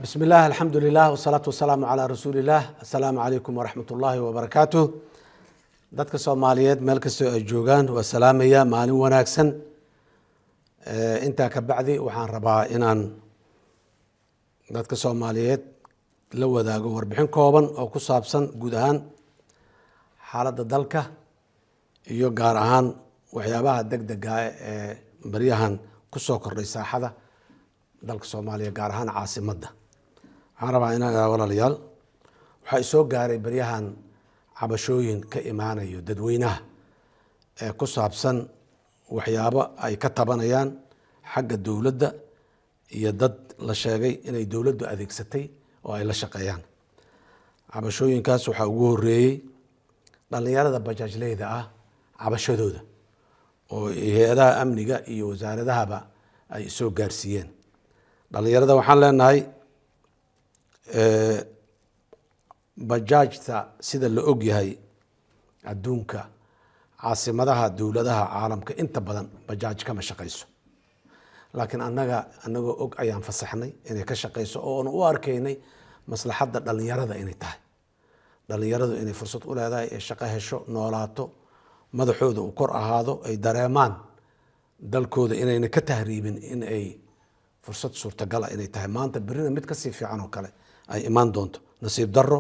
Bismi illah, alxamdu lilah, wasalaatu wasalaamu calaa rasuuli illah. Assalaamu calaykum waraxmat ullaahi wabarakaatuh. Dadka Soomaaliyeed meel kastoo ay joogaan waa salaamaya, maalin wanaagsan. Intaa ka bacdi, waxaan rabaa inaan dadka Soomaaliyeed la wadaago warbixin kooban oo ku saabsan guud ahaan xaaladda dalka iyo gaar ahaan waxyaabaha deg dega ee baryahan kusoo kordhay saaxada dalka Soomaaliya, gaar ahaan caasimadda. Waxaan rabaa inaan iraa, walaalayaal, waxaa isoo gaaray baryahan cabashooyin ka imaanayo dadweynaha ee ku saabsan waxyaabo ay ka tabanayaan xagga dowladda iyo dad la sheegay inay dowladdu adeegsatay oo ay la shaqeeyaan. Cabashooyinkaas waxaa ugu horeeyey dhalinyarada bajaajleyda ah cabashadooda oo hay-adaha amniga iyo wasaaradahaba ay isoo gaarsiiyeen. Dhalinyarada waxaan leenahay, bajaajta sida la og yahay adduunka, caasimadaha dowladaha caalamka inta badan bajaaj kama shaqeyso, laakiin annaga anagoo og ayaan fasaxnay inay ka shaqeyso, oona u arkaynay maslaxadda dhalinyarada inay tahay, dhalinyaradu inay fursad u leedahay ee shaqo hesho, noolaato, madaxooda uu kor ahaado, ay dareemaan dalkooda inayna ka tahriibin, in ay fursad suurtagala inay tahay maanta, berrina mid kasii fiican oo kale ay imaan doonto. Nasiib daro,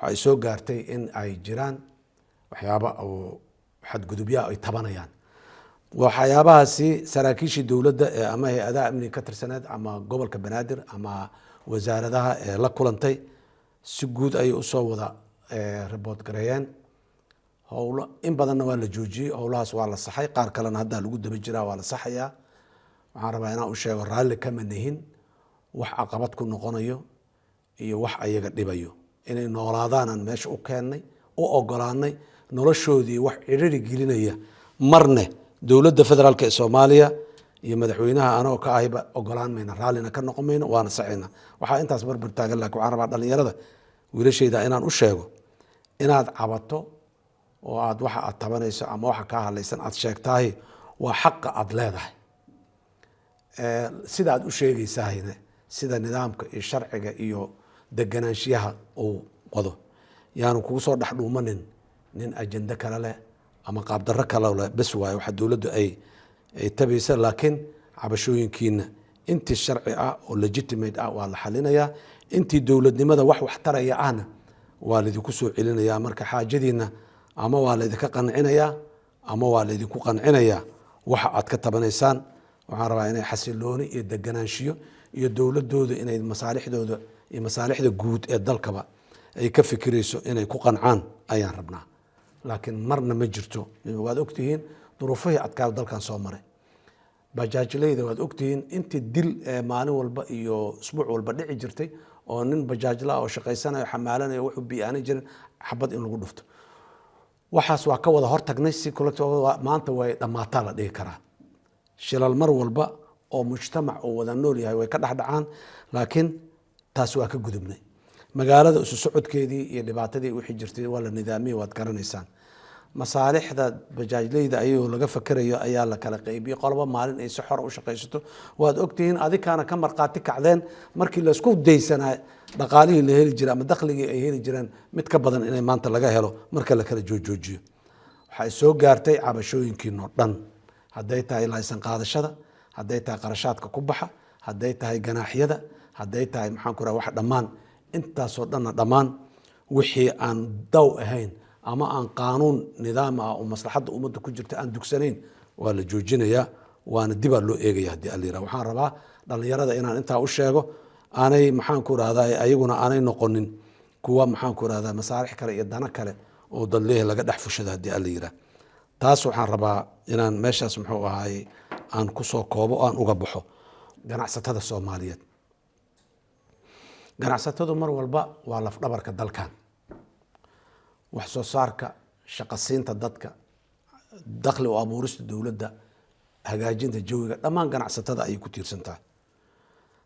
waxa ay soo gaartay in ay jiraan waxyaaba oo xadgudubyaha ay tabanayaan. Waxyaabahaasi saraakiishii dowladda ee ama hay-adaha amniga ka tirsaneed ama gobolka Banaadir ama wasaaradaha ee la kulantay si guud ayay usoo wada report gareeyeen. Howlo in badanna waa la joojiyey, howlahaas waa la saxay, qaar kalena haddaa lagu daba jiraa, waa la saxayaa. Waxaan rabaa inaan u sheego, raalli kama nihin wax caqabad ku noqonayo iyo wax ayaga dhibayo. Inay noolaadaan aan meesha u keennay, u ogolaanay noloshoodii wax cidhiri gelinaya marne dowladda federaalka ee Soomaaliya iyo madaxweynaha anoo ka ahiba ogolaan mayna, raallina ka noqon mayno, waana saxayna. Waxaa intaas barbar taagan, laakiin waxaan rabaa dhalinyarada wiilashayda inaan u sheego, inaad cabato oo aad waxa aad tabanayso ama waxa kaa hadlaysan aad sheegtahay waa xaqa aad leedahay. Sida aad u sheegaysahayna, sida nidaamka iyo sharciga iyo deganaanshiyaha uu wado, yaanu kugu soo dhex dhuumanin nin ajende kale leh ama qaabdarro kale leh. Bes waaye waxa dowladdu ay tabaysa, laakiin cabashooyinkiina intii sharci ah oo legitimate ah waa la xalinayaa, intii dowladnimada wax waxtaraya ahna waa laydinku soo celinayaa. Marka xaajadiina ama waa laydinka qancinayaa ama waa laydinku qancinayaa waxa aad ka tabanaysaan. Waxaan rabaa inay xasilooni iyo deganaanshiyo iyo dowladooda inay masaalixdooda iyo masaalixda guud ee dalkaba ay ka fikirayso inay ku qancaan ayaan rabnaa. Laakiin marna ma jirto. Waad ogtihiin duruufihii adkaa dalkan soo maray. Bajaajleyda waad ogtihiin intii dil maalin walba iyo isbuuc walba dhici jirtay, oo nin bajaajla oo shaqaysanayo, xamaalanayo, wuxuu biyaani jirin xabad in lagu dhufto. Waxaas waa ka wada hortagnay si maanta way dhammaataa la dhihi karaa. Shilal mar walba oo mujtamac oo wada nool yahay way ka dhexdhacaan, laakiin taas waa ka gudubnay. Magaalada isu socodkeedii iyo dhibaatadii wixii jirtay waa la nidaamiyey, waad garanaysaan. Masaalixda bajaajleyda ayagoo laga fakerayo ayaa la kala qaybiyey, qoloba maalin ay si xor u shaqaysato. Waad ogtihiin, adikaana ka markhaati kacdeen markii laysku daysanaa dhaqaalihii la heli jiray ama dakhligii ay heli jireen mid ka badan inay maanta laga helo marka la kala joojoojiyo. Waxay soo gaartay cabashooyinkiinoo dhan, hadday tahay laysan qaadashada, hadday tahay qarashaadka ku baxa, hadday tahay ganaaxyada, hadday tahay, maxaan ku raha, wax dhammaan intaasoo dhanna, dhammaan wixii aan daw ahayn ama aan qaanuun nidaam ah oo maslaxadda ummadda ku jirta aan dugsanayn waa la joojinayaa, waana dibaa loo eegaya haddii Alla yiraha. Waxaan rabaa dhalinyarada inaan intaa u sheego, aanay, maxaan ku rahdaa, ayaguna aanay noqonin kuwa, maxaan ku rahdaa, masaalix kale iyo dano kale oo dadleeh laga dhex fushado haddii Alla yiraah. Taas waxaan rabaa inaan meeshaas, muxuu ahaay, aan kusoo koobo o aan uga baxo ganacsatada Soomaaliyeed. Ganacsatadu mar walba waa lafdhabarka dalkan, wax soo saarka, shaqasiinta dadka, dakhli u abuurista dowladda, hagaajinta jawiga, dhammaan ganacsatada ayay ku tiirsan tahay.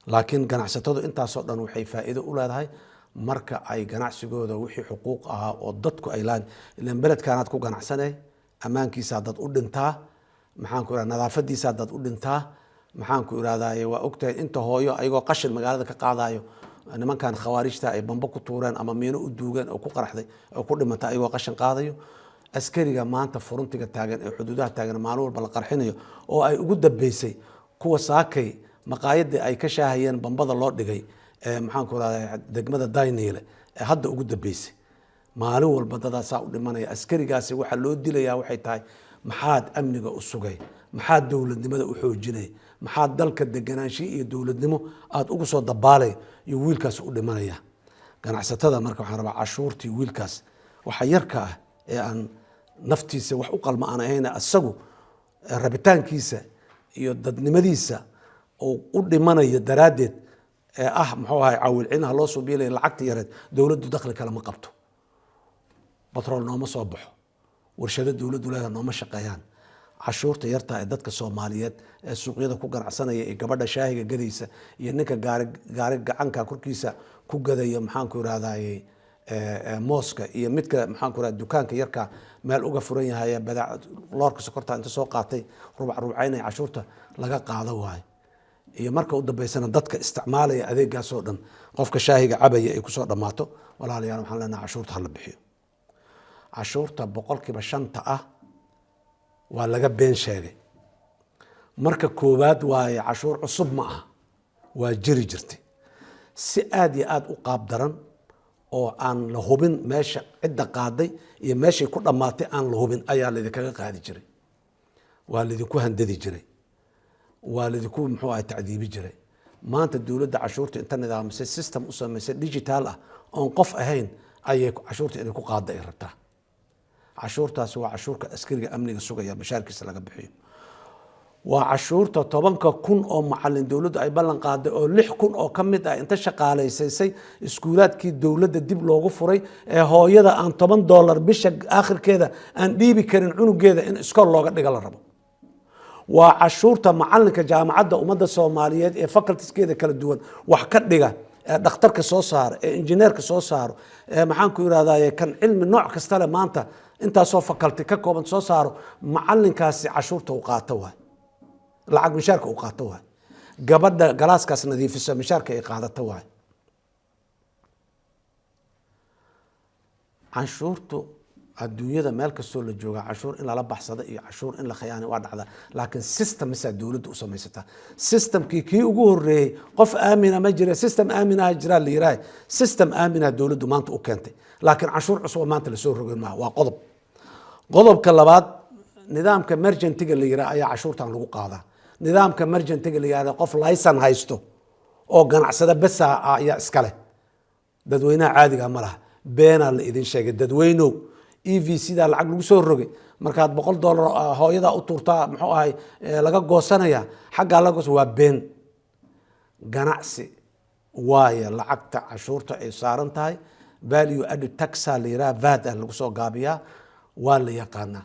Laakiin ganacsatadu intaasoo dhan waxay faa'iido u leedahay marka ay ganacsigooda wixii xuquuq ahaa oo dadku ay lahayn. Ilan beledkaanaad ku ganacsanay, ammaankiisaa dad u dhintaa, maxaan ku irahda, nadaafadiisaa dad u dhintaa, maxaan ku irahdaa, waa ogtahay inta hooyo ayagoo qashin magaalada ka qaadayo. Nimankan Khawaarijta ay bambo ku tuureen ama miino u duugeen oo ku qaraxday oo ku dhimatay ayagoo qashin qaadayo. Askariga maanta frontiga taagan ee xuduudaha taagan, maalin walba la qarxinayo, oo ay ugu dambeysay kuwa saakay maqaayadii ay ka shaahayeen bambada loo dhigay ee, maxaan ku rahda, degmada Dayniile ee hadda ugu dambeysay. Maalin walba dadaasaa u dhimanaya. Askarigaasi waxaa loo dilayaa waxay tahay: maxaad amniga u sugay? Maxaad dowladnimada u xoojinay? Maxaad dalka deganaanshiya iyo dowladnimo aada ugu soo dabaalay? Iyo wiilkaas u dhimanaya. Ganacsatada marka waxaan rabaa, cashuurtii wiilkaas waxa yarka ah ee aan naftiisa wax u qalma aan ahayn, isagu rabitaankiisa iyo dadnimadiisa uu u dhimanayo daraaddeed, ee ah, muxuu ahay, caawilcinaha loo suubiilaya lacagta yareed. Dowladdu dakhli kale ma qabto, batrool nooma soo baxo, warshado dowladdu leedaha nooma shaqeeyaan. Cashuurta yartaa ee dadka Soomaaliyeed ee suuqyada ku ganacsanaya iyo gabadha shaahiga gadaysa iyo ninka gaari gacanka korkiisa ku gadaya, maxaanku irahdaye, mooska, iyo midka, maxaanku irahda, dukaanka yarka meel uga furan yahay badeec loorka sokorta inta soo qaatay rubac rubcaynaya, cashuurta laga qaado waayo. Iyo marka u dambeysana dadka isticmaalaya adeegaasoo dhan, qofka shaahiga cabaya ay kusoo dhammaato. Walaalayaal, waxaan leenahay cashuurta hala bixiyo. Cashuurta 5% ah waa laga been sheegay. Marka koowaad waaye, cashuur cusub ma aha, waa jiri jirtay. Si aada iyo aada u qaab daran oo aan la hubin meesha cidda qaaday iyo meeshay ku dhammaatay aan la hubin ayaa laydinkaga qaadi jiray, waa laydinku handadi jiray, waa laydinku, muxuu ahay, tacdiibi jiray. Maanta dowladda cashuurta inta nidaamisay, system u samaysay digital ah oon qof ahayn ayay cashuurta inay ku qaada ay rabtaa. Cashuurtaasi waa cashuurka askariga amniga sugaya bashaarkiisa laga bixiyo, waa cashuurta 10,000 oo macalin dowladdu ay ballan qaaday, oo 6,000 oo ka mid ah inta shaqaalaysaysay iskuulaadkii dowladda dib loogu furay, ee hooyada aan $10 bisha aakhirkeeda aan dhiibi karin cunugeeda in iskool looga dhiga la rabo. Waa cashuurta macalinka Jaamacadda Ummadda Soomaaliyeed ee facultieskeeda kala duwan wax ka dhiga, ee dhakhtarka soo saaro, ee injineerka soo saaro, ee, maxaan ku irahdaye, kan cilmi nooc kasta le maanta intaasoo faculty ka kooban soo saaro. Macalinkaasi cashuurta uu qaato waay, lacag mishaarka uu qaato waay. Gabadha galaaskaas nadiifisa mishaarka ay qaadato waay. Canshuurtu adduunyada meel kastoo la joogaa, canshuur in lala baxsado iyo canshuur in la khiyaani waa dhacda, laakiin system misaa dowladda u samaysataa. Systemkii kii ugu horeeyey, qof aamina ma jira, system aaminaha jiraa la yiraah. System aaminaha dowladdu maanta u keentay, laakiin canshuur cusub oo maanta lasoo rogin maaha. Waa qodob. Qodobka labaad, nidaamka merchantiga la yiraah ayaa cashuurtan lagu qaadaa. Nidaamka merchantiga la yihahda, qof laysan haysto oo ganacsada besa ayaa iskale, dadweynaha caadiga ma laha. Beenaa la idin sheegay, dadweynow. EVC daa lacag lagu soo rogay, markaad $100 hooyadaa u tuurtaa, muxuu ahay, laga goosanaya, xaggaa laga goosa, waa been. Ganacsi waaye lacagta cashuurta ay saaran tahay. Value added taxa la yiraha, VAT ah lagu soo gaabiyaa, waa la yaqaanaa.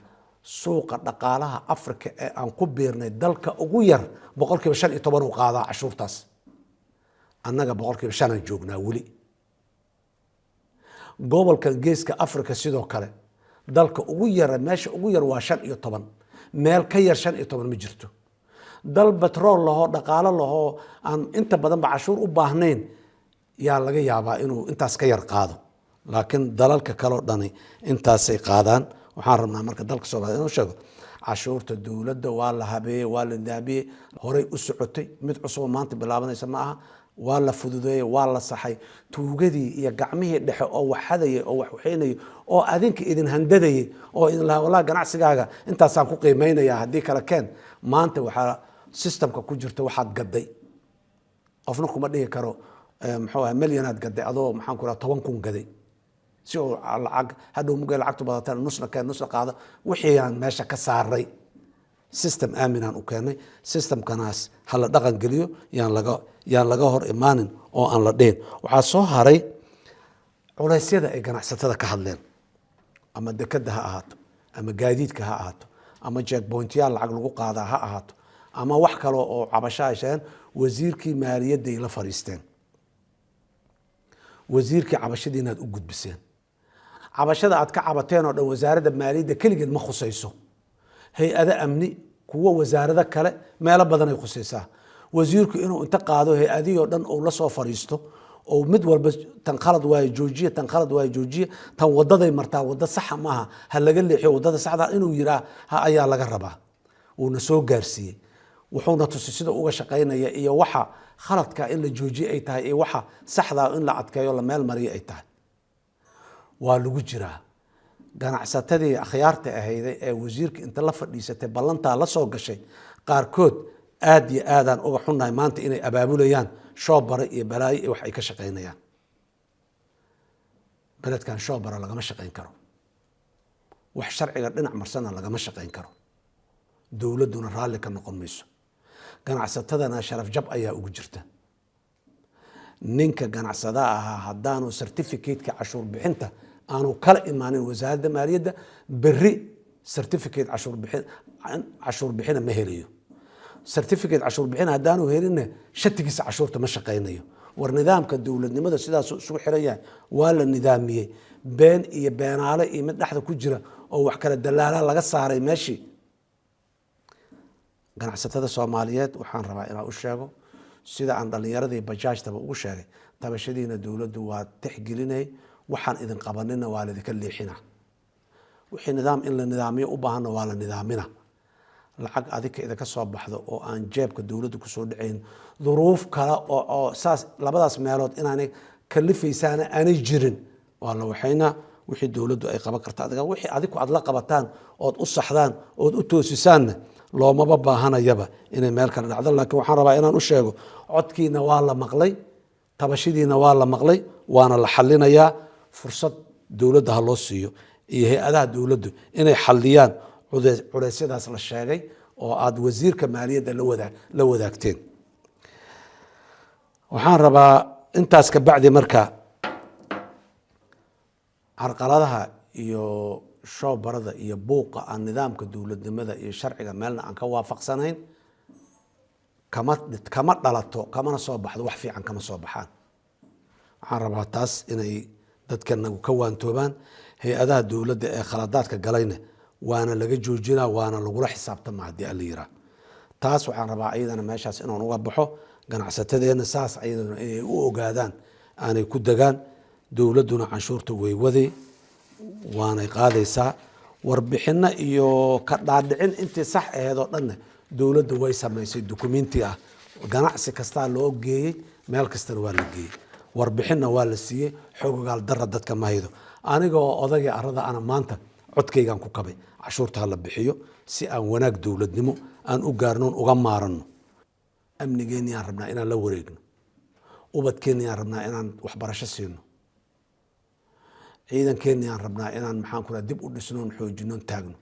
Suuqa dhaqaalaha Africa ee aan ku biirnay, dalka ugu yar 15% uu qaadaa cashuurtaas. Annaga 5% aan joognaa weli. Gobolkan Geeska Africa sidoo kale, dalka ugu yara, meesha ugu yar waa 15, meel ka yar 15 ma jirto. Dal batrool lahoo, dhaqaalo lahoo, aan inta badanba cashuur u baahnayn yaa laga yaabaa inuu intaas ka yar qaado, laakiin dalalka kaleo dhani intaasay qaadaan. Waxaan rabnaa marka dalka Soomaliya inuu sheego, cashuurta dowladda waa la habeeyey, waa la nidaamiyey, horay u socotay. Mid cusuboo maanta bilaabanaysa ma aha. Waa la fududeeyey, waa la saxay. Tuugadii iyo gacmihii dhexe oo wax xadayay oo wax waxaynayay oo adinka idin handadayay oo idin lahaa, "Wallahi ganacsigaaga intaasaan ku qiimeynaya, haddii kale keen," maanta waxaa systemka ku jirta waxaad gaday. Qofna kuma dhihi karo, muxuu ahay, milyanaad gaday adoo, maxaan ku raha, 10,000 gaday, si uu lacag hadhow mugay lacagtu badataan nusna keen, nusna qaado. Wixii aan meesha ka saaray, system aaminaan u keenay. Systemkanaas ha la dhaqan geliyo, yaan laga hor imaanin oo aan la dhihin. Waxaa soo haray culeysyada ay ganacsatada ka hadleen, ama dekada ha ahaato, ama gaadiidka ha ahaato, ama checkpointyaal lacag lagu qaadaa ha ahaato, ama wax kale oo cabasho ay sheegeen. Wasiirkii maaliyadday la fariisteen, wasiirkii cabashadiinaad u gudbiseen. Cabashada aad ka cabateen oo dhan wasaaradda maaliyadda keligeed ma khusayso, hay-ado amni, kuwo wasaarado kale, meelo badan ay khusaysaa. Wasiirku inuu inta qaado hay-adihii oo dhan uu la soo fariisto Oo mid walba tan khalad waayo joojiya, tan khalad waayo joojiya, tan wadaday martaa wado saxa maaha, ha laga leexiyo wadada saxda inuu yiraa ha ayaa laga rabaa. Wuuna soo gaarsiiyey, wuxuuna tusay sida uga shaqaynaya iyo waxa khaladka in la joojiye ay tahay iyo waxa saxdaa in la adkeeyo, la meel mariyo ay tahay. Waa lagu jiraa. Ganacsatadii akhyaarta ahayday ee wasiirka inta la fadhiisatay ballantaa la soo gashay, qaarkood aad iyo aadaan uga xunnahay maanta inay abaabulayaan shoobare iyo balaayo iyo wax ay ka shaqaynayaan. Beledkan shoobara lagama shaqayn karo, wax sharciga dhinac marsana lagama shaqayn karo, dowladduna raalli ka noqon mayso, ganacsatadana sharaf jab ayaa ugu jirta. Ninka ganacsada ahaa haddaanu certificate-ka cashuur bixinta aanu kala imaanin Wasaaradda Maaliyadda, berri certificate cashuur bixin cashuur bixina ma helayo. Certificate cashuur bixin haddaanu helinna, shatigiisa cashuurta ma shaqaynayo. War nidaamka dowladnimada sidaasuu isugu xiran yahay, waa la nidaamiyey. Been iyo beenaale iyo mid dhexda ku jira oo wax kala dalaala laga saaray meeshii. Ganacsatada Soomaaliyeed waxaan rabaa inaan u sheego, sida aan dhalinyaradii bajaajtaba ugu sheegay, tabashadiina dowladdu waa tixgelinay. Waxaan idin qabanina waa laidinka leexina, wixii nidaam in la nidaamiyo u baahanna waa la nidaamina. Lacag adika idinka soo baxdo oo aan jeebka dowladda kusoo dhacayn, duruuf kale oo saas labadaas meelood inaanay kalifaysaana aanay jirin, waa la waxaynaa. Wixii dowladdu ay qaban karta adiga, wixii adiku aad la qabataan ood u saxdaan ood u toosisaanna, loomaba baahanayaba inay meel kale dhacdo. Laakiin waxaan rabaa inaan u sheego, codkiina waa la maqlay, tabashidiina waa la maqlay, waana la xalinayaa. Fursad dowladda ha loo siiyo iyo hay-adaha dowladdu inay xaliyaan culeysyadaas la sheegay oo aada wasiirka maaliyadda la wadaagteen. Waxaan rabaa intaas ka bacdi, marka carqaladaha iyo shoobarada iyo buuqa aan nidaamka dowladnimada iyo sharciga meelna aan ka waafaqsanayn kama dhalato, kamana soo baxdo, wax fiican kama soo baxaan. Waxaan rabaa taas inay dadkanagu ka waantoobaan. Hay-adaha dowladda ee khaladaadka galayna waana laga joojinaa, waana lagula xisaabtama haddii Alla yiraa. Taas waxaan rabaa ayadana meeshaas inaan uga baxo. Ganacsatadeenna saas ayadana inay u ogaadaan, aanay ku degaan. Dowladduna canshuurta way waday, waanay qaadaysaa. Warbixino iyo ka dhaadhicin intii sax aheed oo dhanna dowladda way samaysay, dukumenti ah ganacsi kastaa loo geeyey, meel kastana waa la geeyey, warbixinna waa la siiyey. Xogogaal dara dadka ma haydo. Aniga oo odagii arada ana maanta codkaygaan ku kabay cashuurta ha la bixiyo si aan wanaag dowladnimo aan u gaarnoon uga maaranno. Amnigeenniyaan rabnaa inaan la wareegno, ubadkeenniyaan rabnaa inaan waxbarasho siino, ciidankeenniyaan rabnaa inaan, maxaan ku raha, dib u dhisnoon, xoojinoon, taagno.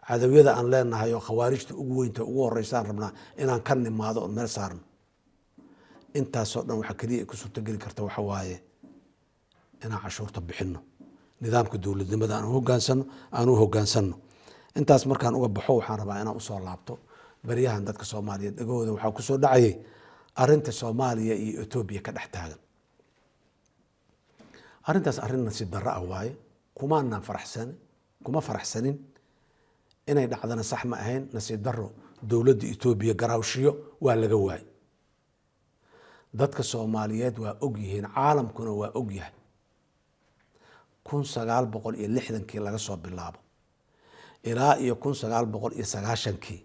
Cadawyada aan leenahay oo khawaarijta ugu weynta ugu horeysaan rabnaa inaan ka nimaado oon meel saarno. Intaasoo dhan waxaa keliya ay ku suurtogeli karta waxa waaye inaan cashuurta bixino, nidaamka dowladnimada aan u hogaansano. Intaas markaan uga baxo, waxaan rabaa inaan usoo laabto baryahan dadka Soomaaliyeed dhegahooda waxaa kusoo dhacayay arinta Soomaaliya iyo Etoobiya ka dhex taagan. Arrintaas arrin nasiib darro ah waaye. Kumaanaan faraxsan, kuma faraxsanin inay dhacdana, sax ma ahayn. Nasiib darro, dowladda Etoobiya garaawshiyo waa laga waayey. Dadka Soomaaliyeed waa og yihiin, caalamkuna waa og yahay, 1960-kii laga soo bilaabo ilaa iyo 1990-kii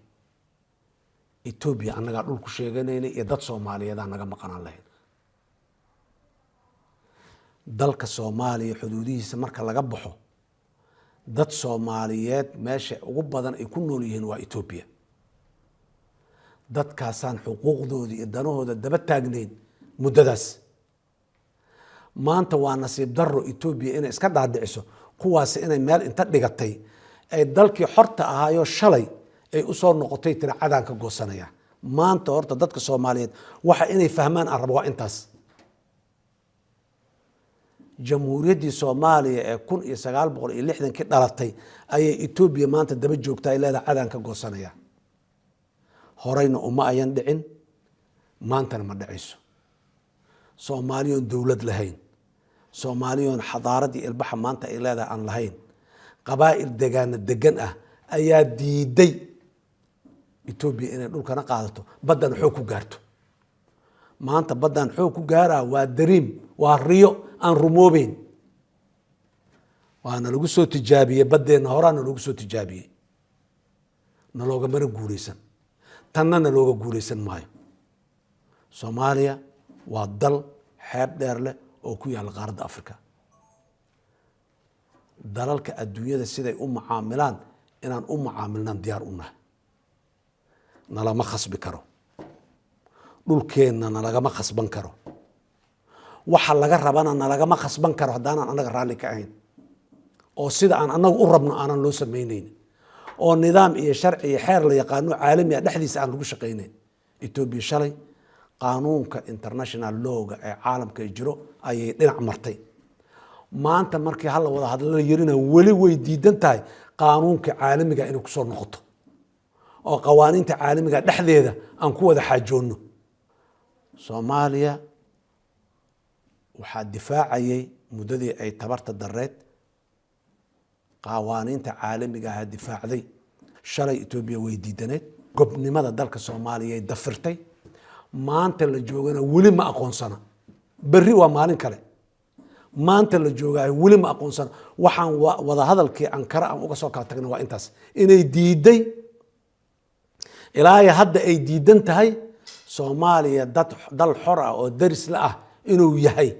Etoobiya annagaa dhulku sheeganaynay iyo dad Soomaaliyeedaa naga maqanaan lahayn. Dalka Soomaaliya xuduudihiisa marka laga baxo, dad Soomaaliyeed meesha ugu badan ay ku nool yihiin waa Etoobiya. Dadkaasaan xuquuqdooda iyo danahooda daba taagnayn muddadaas. Maanta waa nasiib daro Etoobiya inay iska dhaadhiciso kuwaasi inay meel inta dhigatay ay dalkii xorta ahaayoo shalay ay usoo noqotay tira cadaan ka goosanaya. Maanta horta dadka Soomaaliyeed waxa inay fahmaan aan rabo waa intaas. Jamhuuriyaddii Soomaaliya ee 1960-kii dhalatay ayay Etoobiya maanta daba joogta, ay leedahay cadaan ka goosanaya. Horeyna uma ayan dhicin, maantana ma dhacayso. Soomaaliyoon dowlad lahayn, Soomaaliyoon xadaaradii ilbaxa maanta ay leedahay aan lahayn, qabaa'il degaana degan ah ayaa diiday Etoobiya inay dhulkana qaadato, baddana xoog ku gaarto. Maanta baddaan xoog ku gaaraa waa dream, waa riyo aan rumoobeyn. Waana lagu soo tijaabiyey baddeenna, horaana loogu soo tijaabiyey, naloogamana guuleysan, tanna nalooga guuleysan maayo. Soomaaliya waa dal xeeb dheer leh oo ku yaalla qaaradda Africa. Dalalka adduunyada siday u macaamilaan inaan u macaamilnaan diyaar u nahay. Nalama khasbi karo, dhulkeenna nalagama khasban karo, waxa laga rabana nalagama khasban karo haddaanan annaga raalli ka ahayn, oo sida aan annaga u rabno aanan loo samaynayn, oo nidaam iyo sharci iyo xeer la yaqaano caalami ah dhexdiisa aan lagu shaqaynayn. Etoobiya shalay qaanuunka international lawga ee caalamka jiro ayay dhinac martay. Maanta markii hala wada hadla la yirina, weli way diidan tahay qaanuunka caalamiga inay kusoo noqoto oo qawaaniinta caalamiga dhexdeeda aan ku wada xaajoonno. Soomaaliya waxaa difaacayay muddadii ay tabarta dareed qawaaniinta caalamiga aha difaacday. Shalay Etoobiya way diidaneed gobnimada dalka Soomaaliyay dafirtay. Maanta la joogana weli ma aqoonsana. Berri waa maalin kale. Maanta la joogaayo weli ma aqoonsana. Waxaan wada hadalkii Ankara aan uga soo kala tagna waa intaas, inay diiday ilaa iyo hadda ay diidan tahay Soomaaliya dad dal xor ah oo daris la ah inuu yahay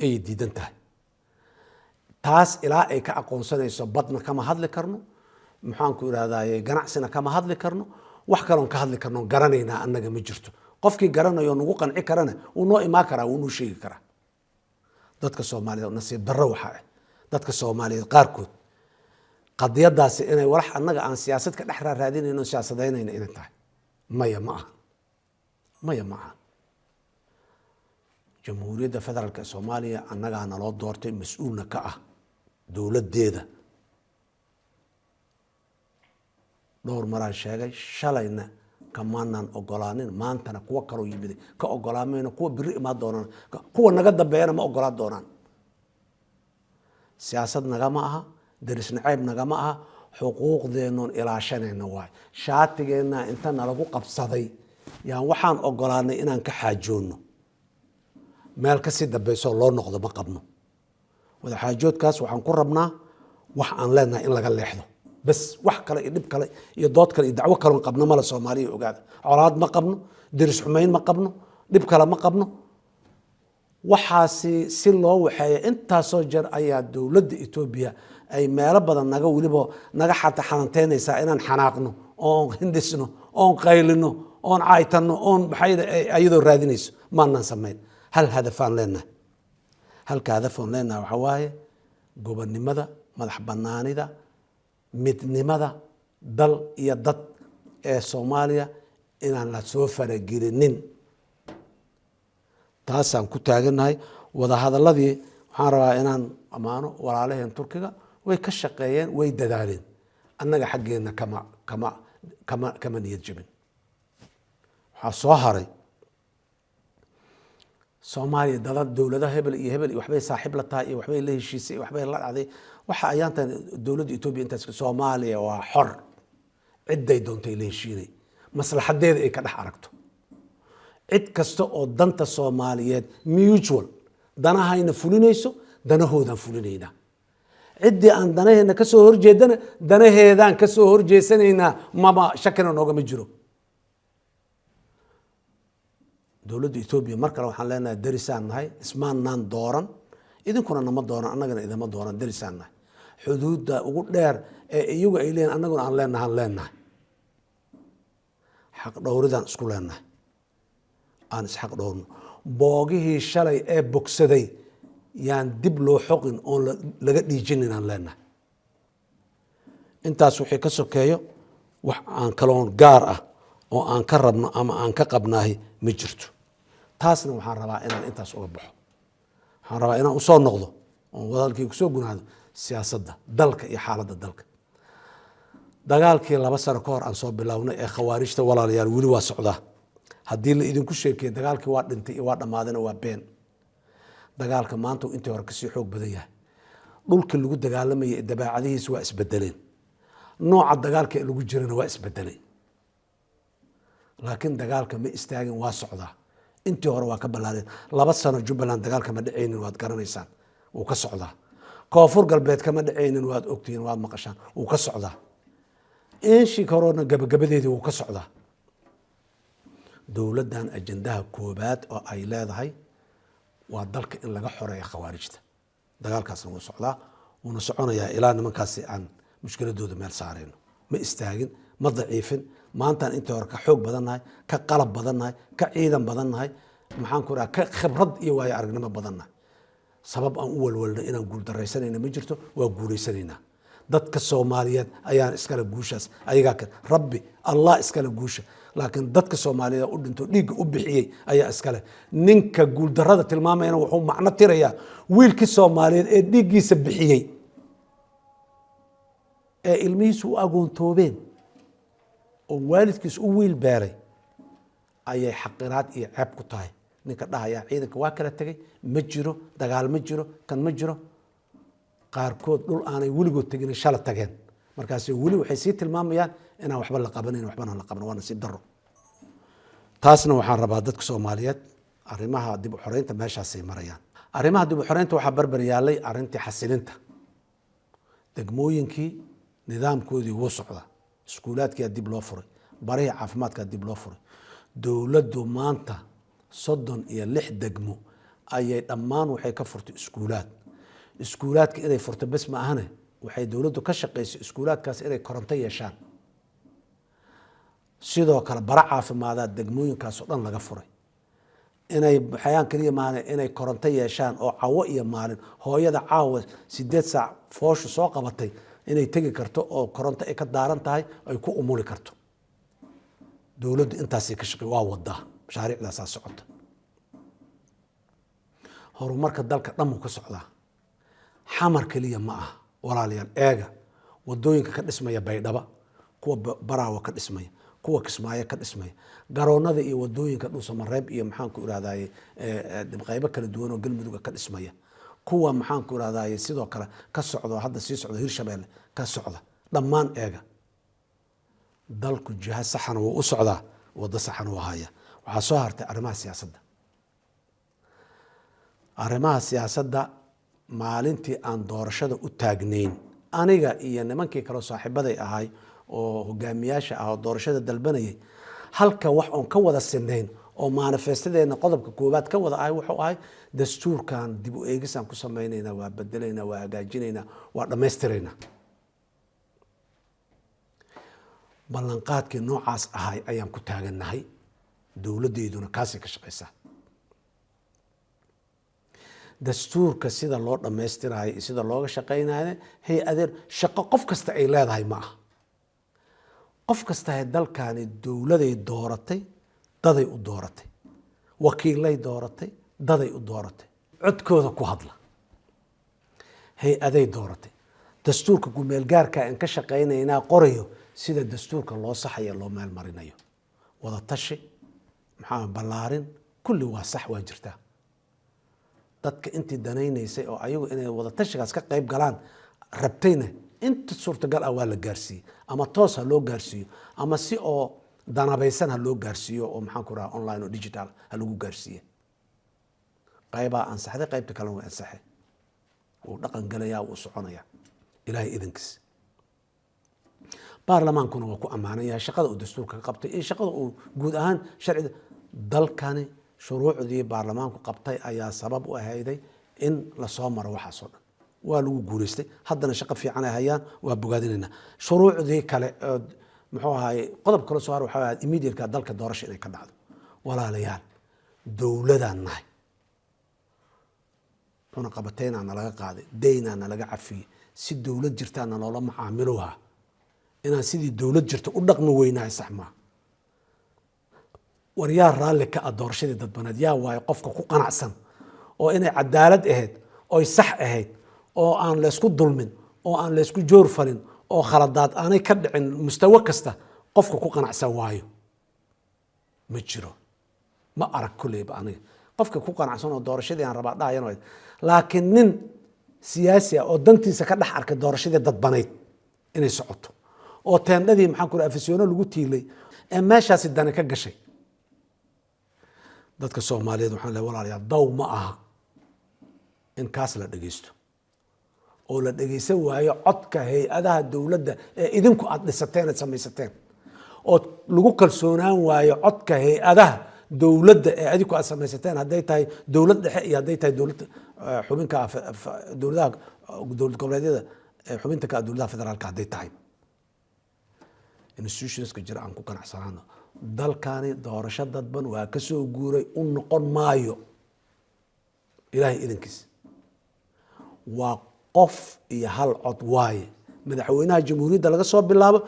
ayay diidan tahay. Taas ilaa ay ka aqoonsanayso, badna kama hadli karno, maxaanku irahdaye, ganacsina kama hadli karno. Wax kaloon ka hadli karno garanaynaa annaga ma jirto. Qofkii garanayo nagu qanci karana wuu noo imaan karaa, wuu noo sheegi karaa. Dadka Soomaaliyeed, nasiib darro waxaa ah dadka Soomaaliyeed qaarkood qadiyadaasi inay walax annaga aan siyaasad ka dhex raaraadinayno, siyaasadaynayna inay tahay. Maya, ma ahan. Maya, ma ahan. Jamhuuriyadda Federaalka ee Soomaaliya annagaa naloo doortay, mas-uulna ka ah dowladdeeda. Dhowr maraan sheegay, shalayna kamaanaan ogolaanin, maantana kuwo kaloo yimiday ka ogolaamayno, kuwa biri imaan doonaan, kuwa naga dambeeyana ma ogolaan doonaan. Siyaasad nagama aha, deris nacayb nagama aha, xuquuqdeennoon ilaashanayna waay. Shaatigeenna inta nalagu qabsaday yaan waxaan ogolaanay inaan ka xaajoonno. Meel kasii dambeysoo loo noqdo ma qabno. Wadaxaajoodkaas waxaan ku rabnaa wax aan leenahay in laga leexdo bas. Wax kale iyo dhib kale iyo dood kale iyo dacwo kaloon qabno male. Soomaaliya ogaada, colaad ma qabno, deris xumayn ma qabno, dhib kale ma qabno. Waxaasi si loo waxeeya intaasoo jeer ayaa dowladda Etoobiya ay meelo badan naga weliba naga xata xananteynaysaa inaan xanaaqno oon hindhisno oon qaylino oon caaytanno oon maxay ayadoo raadinayso. Maanaan samayn. Hal hadafaan leenahay. Halka hadafoon leenahay waxaa waaye gobonnimada, madax banaanida, midnimada dal iyo dad ee Soomaaliya inaan la soo faragelinin. Taasaan ku taagannahay. Wadahadaladii waxaan rabaa inaan ammaano walaalaheen Turkiga. Way ka shaqeeyeen, way dadaaleen. Annaga xaggeenna kama niyad jabin. Waxaa soo haray Soomaaliya dada dowladaha hebel iyo hebel iyo waxbay saaxiib la tahay iyo waxbay la heshiisay iyo waxbay la dhacday. Waxa ayaantan dowladda Etoobiya intaas. Soomaaliya waa xor, cidday doontay la heshiinay, maslaxadeeda ay ka dhex aragto. Cid kasta oo danta Soomaaliyeed, mutual danahayna fulinayso, danahoodaan fulinaynaa. Ciddii aan danaheena kasoo horjeedana, danaheedaan kasoo horjeesanaynaa. Maba shakina noogama jiro. Dowladda Etoobiya mar kale waxaan leenahay, derisaan nahay, ismaannaan dooran, idinkuna nama dooran, annagana idama dooran, derisaan nahay. Xuduudda ugu dheer ee iyagu ay leeyihin annaguna aan leenahay aan leenahay. Xaq dhowridaan isku leenahay, aan isxaq dhowrno. Boogihii shalay ee bogsaday yaan dib loo xoqin oon laga dhiijinin aan leenahay. Intaas wixii ka sokeeyo, wax aan kaloon gaar ah oo aan ka rabno ama aan ka qabnaahi ma jirto. Taasna waxaan rabaa inaan intaas uga baxo. Waxaan rabaa inaan usoo noqdo oon wadalkii kusoo gunaado siyaasadda dalka iyo xaaladda dalka. Dagaalkii 2 sano ka hor aan soo bilownay ee khawaarijta, walaalayaal, weli waa socdaa. Haddii la idinku sheekeeye dagaalkii waa dhintay iyo waa dhammaadayna, waa been. Dagaalka maanta intii hore kasii xoog badan yahay. Dhulkii lagu dagaalamayay dabeecadihiisa waa isbedeleen, nooca dagaalka ee lagu jirana waa isbedelay, laakiin dagaalka ma istaagin, waa socdaa. Intii hore waa ka ballaareen. 2 sano Jubbaland dagaal kama dhacaynin, waad garanaysaan, wuu ka socdaa. Koonfur Galbeed kama dhacaynin, waad ogtihiin, waad maqashaan, wuu ka socdaa. Inshii horena gabagabadeedii wuu ka socdaa. Dowladdan ajandaha koobaad oo ay leedahay waa dalka in laga xoreeyo khawaarijta. Dagaalkaasna wuu socdaa, wuuna soconayaa ilaa nimankaasi aan mushkiladooda meel saarayno. Ma istaagin, ma daciifin. Maantaan intii hore ka xoog badannahay, ka qalab badannahay, ka ciidan badannahay, maxaan ku raha, ka khibrad iyo waayo aragnimo badannahay. Sabab aan u walwalno inaan guuldaraysanayna ma jirto. Waa guulaysanaynaa. Dadka Soomaaliyeed ayaan iskale guushaas, ayagaa ka Rabbi Allah iskale guusha, laakiin dadka Soomaaliyeed u dhinto, dhiigga u bixiyey ayaa iskale. Ninka guuldarrada tilmaamayana wuxuu macno tirayaa wiilkii Soomaaliyeed ee dhiiggiisa bixiyey, ee ilmihiisu u agoontoobeen oo waalidkiis u wiil beeray, ayay xaqiraad iyo ceeb ku tahay ninka dhahayaa ciidanka waa kala tegay, ma jiro dagaal, ma jiro kan, ma jiro. Qaarkood dhul aanay weligood tegin shala tageen, markaas weli waxay sii tilmaamayaan inaan waxba la qabanayn, waxbana la qaban. Waa nasiib daro. Taasna waxaan rabaa dadka Soomaaliyeed, arrimaha dib u xoreynta meeshaasay marayaan. Arrimaha dib u xoreynta waxaa barbar yaallay arrintii xasilinta degmooyinkii. Nidaamkoodii wuu socda, iskuulaadkiyaa dib loo furay, barihii caafimaadkaa dib loo furay. Dowladdu maanta 36 degmo ayay dhammaan waxay ka furtay iskuulaad. Iskuulaadka inay furto bes ma ahane, waxay dowladdu ka shaqaysay iskuulaadkaas inay koronto yeeshaan. Sidoo kale bara caafimaadaad degmooyinkaasoo dhan laga furay. Inay waxyaan keliya maahane, inay koronto yeeshaan oo cawo iyo maalin hooyada caawa 8 saac fooshu soo qabatay inay tegi karto oo koronto ay ka daaran tahay, ay ku umuli karto. Dowladdu intaasay ka shaqey, waa wadaa, mashaariicdaasaa socota. Horumarka dalka dhan buu ka socdaa, Xamar keliya ma aha. Walaalayaal, eega wadooyinka ka dhismaya Baydhaba, kuwa Baraawa ka dhismaya, kuwa Kismaayo ka dhismaya, garoonada iyo wadooyinka Dhuusamareeb iyo, maxaan ku irahdaye, qaybo kala duwan oo Galmuduga ka dhismaya, kuwa, maxaan ku irahdaye, sidoo kale ka socdo, hadda sii socdo, Hirshabeelle ka socda, dhammaan eega. Dalku jiha saxana wuu u socdaa, wado saxana wuu haya. Waxaa soo hartay arrimaha siyaasadda. Arrimaha siyaasadda, maalintii aan doorashada u taagnayn, aniga iyo nimankii kaleo saaxiibaday ahay oo hogaamiyaasha ah oo doorashada dalbanayay, halka wax oon ka wada sinayn oo manifestadeena qodobka koowaad ka wada ahay wuxuu ahay dastuurkan dib u eegisaan ku samaynaynaa, waa bedelaynaa, waa hagaajinaynaa, waa dhammaystiraynaa. Ballanqaadkii noocaas ahay ayaan ku taagannahay, dowladdeyduna kaasay ka shaqaysaa. Dastuurka sida loo dhammaystirayo iyo sida looga shaqaynayo, hay-adeen shaqo qof kasta ay leedahay ma aha. Qof kasta dalkani dowladay dooratay, daday u dooratay, wakiilay dooratay, daday u dooratay, codkooda ku hadla, hay-aday dooratay. Dastuurka gumeelgaarka aan ka shaqaynaynaa qorayo sida dastuurka loo saxayo, loo meel marinayo, wada tashi, maxaa ballaarin, kulli waa sax, waa jirtaa. Dadka intii danaynaysay oo ayagu inay wada tashigaas ka qayb galaan rabtayna, inta suurtagal ah waa la gaarsiiyey. Ama toos ha loo gaarsiiyo, ama si oo danabaysan ha loo gaarsiiyo, oo maxaan ku raha, online oo digital ha lagu gaarsiiye. Qaybaa ansaxday, qaybta kalena way ansaxay. Wuu dhaqan gelayaa, wuu soconayaa, Ilaahay idankiis. Baarlamaankuna waa ku ammaanan yahay shaqada uu dastuurka ka qabtay iyo shaqada uu guud ahaan sharciga dalkani. Shuruucdii baarlamaanku qabtay ayaa sabab u ahayday in lasoo maro waxaasoo dhan. Waa lagu guuleystay. Haddana shaqo fiican ay hayaan, waa bogaadinaynaa. Shuruucdii kale oo muxuu ahaye, qodob kale soo har waxaa ahayd immediateka dalka doorasho inay ka dhacdo. Walaalayaal, dowladaan nahay, cunaqabateynaa nalaga qaaday, daynaa nalaga cafiyey, si dowlad jirtaa naloola macaamiloha. Inaan sidii dowlad jirta u dhaqmi weynahay sax maa. War yaa raalli ka ah doorashadii dadbaneed? Yaa waayo qofka ku qanacsan oo inay cadaalad ahayd, oy sax ahayd, oo aan laysku dulmin, oo aan laysku joor falin, oo khaladaad aanay ka dhicin mustawo kasta, qofka ku qanacsan waayo? Ma jiro, ma arag kolleyba aniga qofka ku qanacsan oo doorashadii aan rabaa dhahayan. Laakiin nin siyaasi ah oo dantiisa ka dhex arkay doorashadii dadbanayd inay socoto, oo teendhadii, maxaan ku Afisyono, lagu tiilay ee meeshaasi dani ka gashay. Dadka Soomaaliyeed waxaan leeyahay, walaalayaal, daw ma aha in kaas la dhegeysto oo la dhegeysan waayo codka hay-adaha dowladda ee idinku aada dhisateen, aad samaysateen, oo lagu kalsoonaan waayo codka hay-adaha dowladda ee adinku aad samaysateen, hadday tahay dowlad dhexe iyo hadday tahay dowlad xubinka dowladaha, dowlad goboleedyada xubinta ka ah dowladaha federaalka hadday tahay. Institutionska jira aan ku qanacsanaano. Dalkani doorasho dadban waa ka soo guuray, u noqon maayo Ilaahay idankiis. Waa qof iyo hal cod waaye, madaxweynaha jamhuuriyadda laga soo bilaabo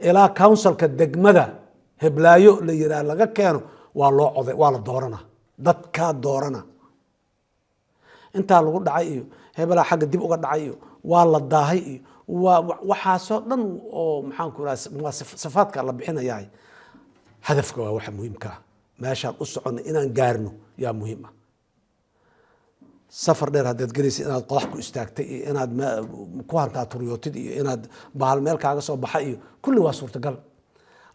ilaa councilka degmada heblaayo la yiraah laga keeno, waa loo coday, waa la doorana, dadkaa doorana. Intaa lagu dhacay iyo hebelaa xagga dib uga dhacay iyo waa la daahay iyo waa waxaasoo dhan oo, maxaan ku raha, waa sifaadka la bixinayaa. Hadafka waa waxa muhiimka ah. Meeshaan u soconna inaan gaarno yaa muhiim ah. Safar dheer haddaad gelaysa, inaad qodax ku istaagtay iyo inaad ku hantaaturiyootid iyo inaad bahal meel kaaga soo baxa iyo kulli waa suurtagal.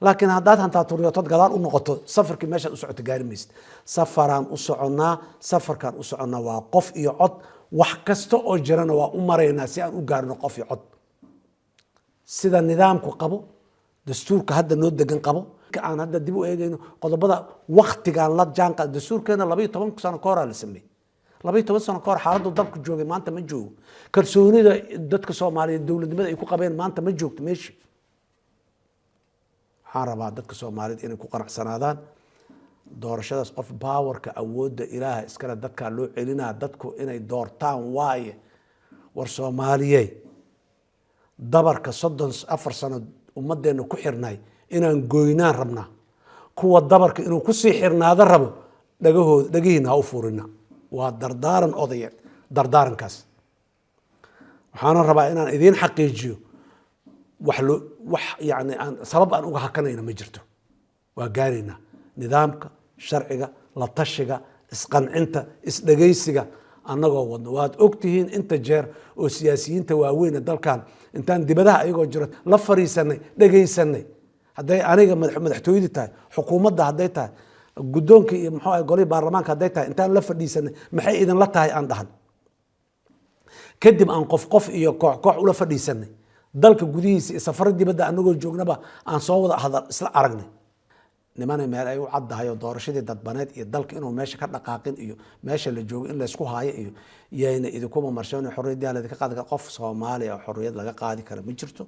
Laakiin haddaad hantaaturiyootod gadaal u noqoto, safarkii meeshaad u socoto gaari maysid. Safaraan u soconnaa, safarkaan u soconnaa waa qof iyo cod. Wax kasta oo jirana waa u maraynaa si aan u gaarno qof iyo cod, sida nidaamku qabo, dastuurka hadda noo degan qabo. Aan hadda dib u eegayno qodobada waktigaan la jaanqaad. Dastuurkeena 12 sano ka horaa la sameeyey. 12 sano ka hor xaaladdu dalku joogay maanta ma joogo. Kalsoonida dadka Soomaaliyeed dowladnimada ay ku qabeen maanta ma joogto meeshii. Waxaan rabaa dadka Soomaaliyeed inay ku qanacsanaadaan doorashadaas. Qof powerka, awoodda Ilaaha iskale, dadkaa loo celinaa, dadku inay doortaan waaye. War Soomaaliyey, dabarka 34 sano ummadeenna ku xirnay inaan goynaan rabnaa. Kuwa dabarka inuu kusii xirnaado rabo, dhagahooda dhagihiina ha u furina. Waa dardaaran odayeed dardaarankaas. Waxaana rabaa inaan idiin xaqiijiyo, wax loo wax yani aan sabab aan uga hakanayna ma jirto. Waa gaaraynaa nidaamka, sharciga, la tashiga, isqancinta, isdhegaysiga annagoo wadno. Waad ogtihiin inta jeer oo siyaasiyiinta waaweyne dalkan intaan dibadaha ayagoo jiro la fariisanay, dhegaysanay, hadday aniga madaxtooyadii tahay, xukuumadda hadday tahay, guddoonka iyo muxuu ahay golihii baarlamaanka hadday tahay, intaan la fadhiisanay, maxay idinla tahay aan dhahan, kadib aan qof qof iyo koox koox ula fadhiisanay, dalka gudihiisa iyo safaro dibadda anagoo joognaba aan soo wada hadal isla aragnay. Nimanay meel ay u caddahay oo doorashadii dadbaneed iyo dalka inuu meesha ka dhaqaaqin iyo meesha la joogo in laysku haayo iyo yayna idinkuma marshoon. Xorriyaddaa laydinka qaadi kara, qof Soomaaliya oo xorriyad laga qaadi kara ma jirto.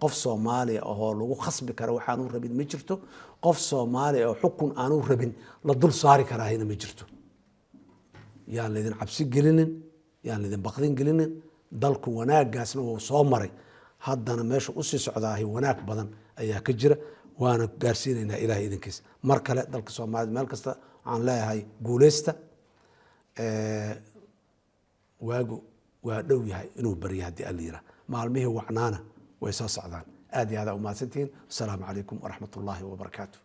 Qof Soomaaliya oo lagu khasbi kara waxaanu rabin ma jirto. Qof Soomaaliya oo xukun aanu rabin la dul saari karaahina ma jirto. Yaan laydin cabsi gelinin, yaan laydin baqdin gelinin. Dalku wanaaggaasna wuu soo maray, haddana meesha usii socdaahi wanaag badan ayaa ka jira, waana gaarsiinaynaa Ilahay idinkiis. Mar kale dalka Soomaaliyed meel kasta waxaan leeyahay, guuleysta. Waagu waa dhow yahay inuu baryo haddii Alla yiraa. Maalmihii wacnaana way soo socdaan. Aad iyo aad aa umahadsantihiin. Asalaamu calaykum waraxmat ullaahi wabarakaatu.